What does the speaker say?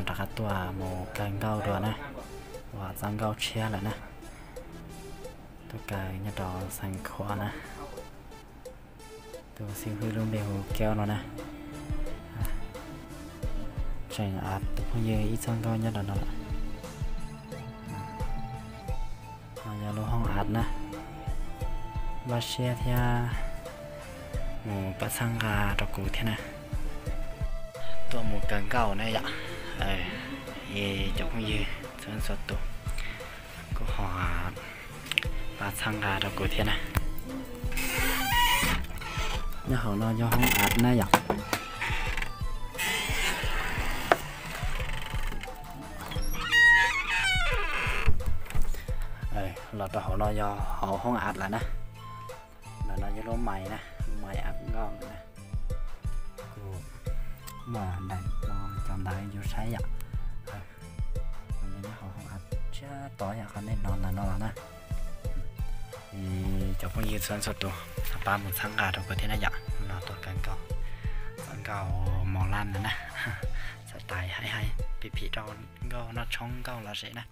rov qab tuaj mus kaw nkauj dua na, ua txoj nkauj tshiab lawm na. Tuaj kaw nyob rau Xeev Khuam na. Tus xib hwb lub npe hu Kiaub no na. Tseem av tus phooj ywg ib txoj nkauj nyob rau no lawm. No yog lub hoob av na. Npaj siab thiab mus pab txhawb nqa rau kuv thiab na. Tuaj mus kaw nkauj na yom. Cov phooj ywg txhua txhua tus kuj ho pab txhawb nqa rau kuv thiab na. Nyob hauv no yog hoob av na yom. Los rau hauv no yog hauv hoob av lawm na. Ntawm no yog lub mais na, lub mais av nkauj na. Kuv muaj daim no cov ntawv yuav saib yom. Nyob hauv hoob av tshiab tod yom, qhov nej hnov ntawm no los na. Cov phooj ywg txhua txhua tus pab mus txhawb nqa rau kuv thiab na yom. Los tuaj kaw nkauj, txoj nkauj mos laj ntawd na. Txawm tais haib haib, phim phim rau nkauj noj tshoob nkauj los zem na.